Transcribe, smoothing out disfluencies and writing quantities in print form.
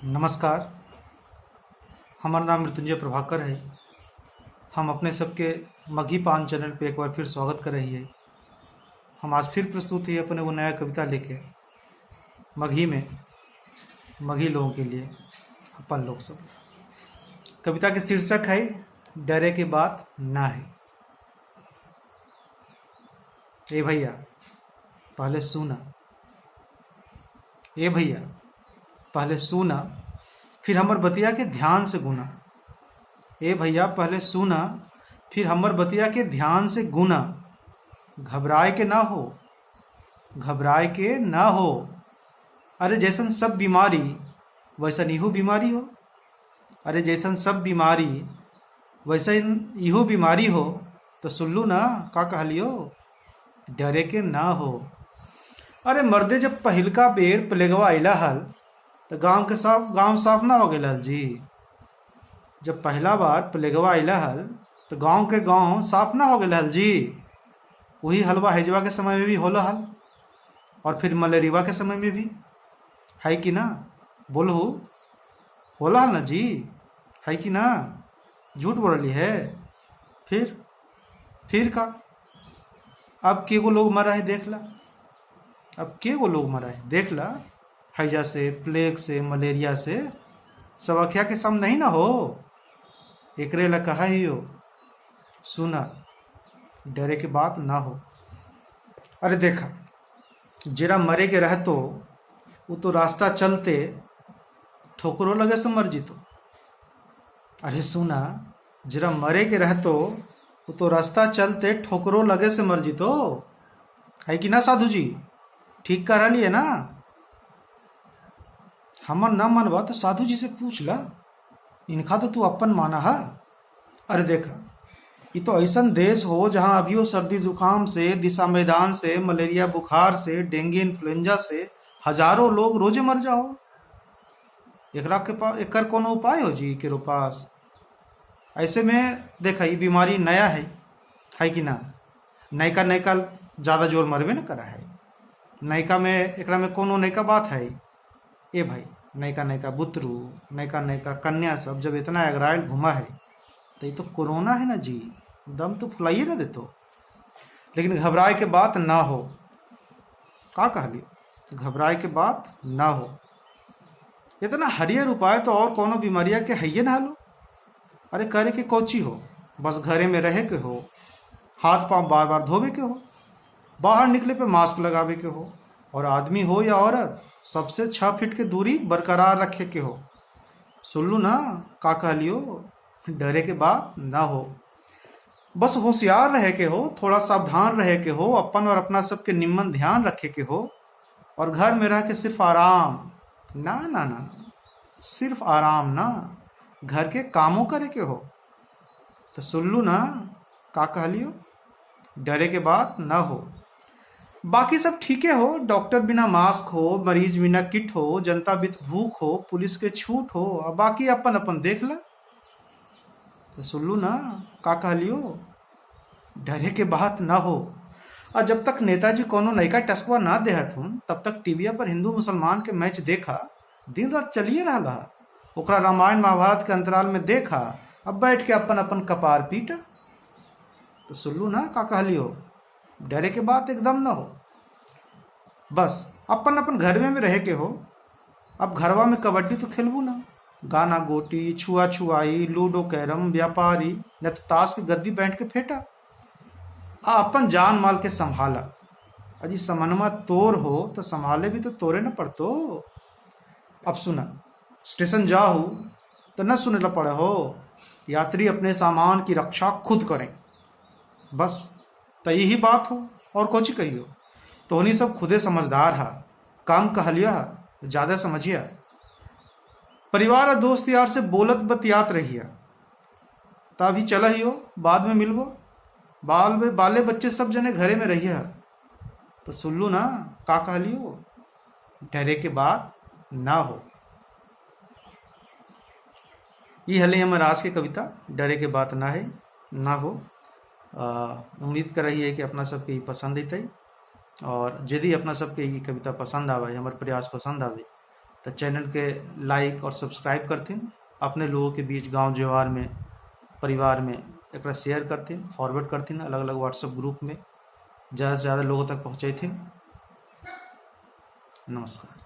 नमस्कार। हमार नाम मृत्युंजय प्रभाकर है। हम अपने सबके मगही पान चैनल पे एक बार फिर स्वागत कर रही है। हम आज फिर प्रस्तुत है अपने वो नया कविता लेके मगही में, मगही लोगों के लिए, अपन लोग सब। कविता के शीर्षक है डरे के बात ना है। ए भैया पहले सुना, ए भैया पहले सुना, फिर हमर बतिया के ध्यान से गुना। ए भैया पहले सुना, फिर हमर बतिया के ध्यान से गुना। घबराए के ना हो, घबराए के ना हो। अरे जैसन सब बीमारी वैसन इहो बीमारी हो। अरे जैसन सब बीमारी वैसन इहो बीमारी हो। तो सुनलू ना का कहलियो, डरे के ना हो। अरे मर्दे जब पहिलका बेर प्लेगवा अइला हल तो गांव के साफ गांव साफ ना हो गया हल जी। जब पहला बार प्लेगवा अइला हल तो गांव के गांव साफ ना हो गया हल जी। वही हलवा हैजवा के समय में भी होला हल, और फिर मलेरिया के समय में भी है कि ना? बोलहु, होला हल ना जी, है कि ना? झूठ बोलली है। फिर का अब के गो लोग मरा है देख ला, अब के गो लोग मरा है देख ला। हैजा से, प्लेग से, मलेरिया से सब अखिया के सामने नहीं ना हो। एकरे ला कहा ही हो, सुना, डरे के बात ना हो। अरे देखा, जरा मरे के रहतो वो तो रास्ता चलते ठोकरो लगे से मर जीतो। अरे सुना, जरा मरे के रहतो वो तो रास्ता चलते ठोकरो लगे से मर जीतो। है कि ना साधु जी? ठीक कर रही है ना? हमर न मनवा तो साधु जी से पूछ ला, इनका तो तू अपन माना है। अरे देखा, ये तो ऐसा देश हो जहां अभियो सर्दी जुकाम से, दिशा मैदान से, मलेरिया बुखार से, डेंगू इन्फ्लुएंजा से हजारों लोग रोजे मर जाओ। एकरा के पास एकर कोनो उपाय हो जी केरो पास? ऐसे में देखा, ये बीमारी नया है कि ना? नयका नयका ज्यादा जोर मरबे न करा है। नयका में एकरा में कोनो नयका बात है? ए भाई, नयका नयका बुतरू, नयका नयका कन्या सब जब इतना अगराइल घुमा है तो ये तो कोरोना है ना जी, दम तो फुलाइए ना देतो। लेकिन घबराए के बात ना हो। का कहलियो? घबराए के बात ना हो। इतना हरियर उपाय तो और कोनो बीमारिया के है ना हलो। अरे करे के कोची हो, बस घरे में रहे के हो, हाथ पांव बार बार धोवे के हो, बाहर निकले पे मास्क लगावे के हो, और आदमी हो या औरत सबसे 6 फीट के दूरी बरकरार रखे के हो। सुन लू ना का कहलियो, डरे के बात ना हो। बस होशियार रहे के हो, थोड़ा सावधान रहे के हो, अपन और अपना सबके निम्मन ध्यान रखे के हो, और घर में रह के सिर्फ आराम ना ना ना, सिर्फ आराम ना, घर के कामों करे के हो। तो सुन लू ना का कहलियो, डरे के बात ना हो। बाकी सब ठीके हो, डॉक्टर बिना मास्क हो, मरीज बिना किट हो, जनता बित भूख हो, पुलिस के छूट हो, और बाकी अपन अपन देख ला। तो सुन लू ना का कहलियो, डरे के बात ना हो। और जब तक नेताजी कोनो नयका टस्कवा ना देहत हूँ तब तक टीवीया पर हिंदू मुसलमान के मैच देखा, दिन रात चलिए रहा है। ओकरा रामायण महाभारत के अंतराल में देखा, अब बैठ के अपन अपन कपार पीट। तो सुन लू ना का कहलियो, डरे के बात एकदम ना हो। बस अपन अपन घर में रहे के हो। अब घरवा में कबड्डी तो खेलबू ना, गाना गोटी, छुआ छुआई, लूडो, कैरम, व्यापारी, न तो ताश के गद्दी बैठ के फेंटा। आ अपन जान माल के संभाला। अजी समनमा तोर हो तो संभाले भी तो तोरे न पड़तो। अब सुना, स्टेशन जाहू तो न सुने ला पड़े हो, यात्री अपने सामान की रक्षा खुद करें। बस तो यही बात हो, और कुछ कहियो। तोहनी सब खुदे समझदार है, काम कहलिया ज्यादा समझिया। परिवार और दोस्त यार से बोलत बतियात रहिया। त अभी चला ही हो, बाद में मिलबो। बाल बाले बच्चे सब जने घरे में रहिया। तो सुन लू ना का कहलियो, डरे के बात ना हो। ये हले हमर आज के कविता डरे के बात ना है ना हो। उम्मीद कर रही है कि अपना सबके ई पसंद अतै, और यदि अपना सबके ई कविता पसंद आवे, हमर प्रयास पसंद आवे, तो चैनल के लाइक और सब्सक्राइब करथिन, अपने लोगों के बीच गांव जवार में, परिवार में एकरा शेयर करथिन, फॉरवर्ड करथिन अलग अलग व्हाट्सएप ग्रुप में, ज़्यादा से ज़्यादा लोगों तक पहुँचैथिन। नमस्कार।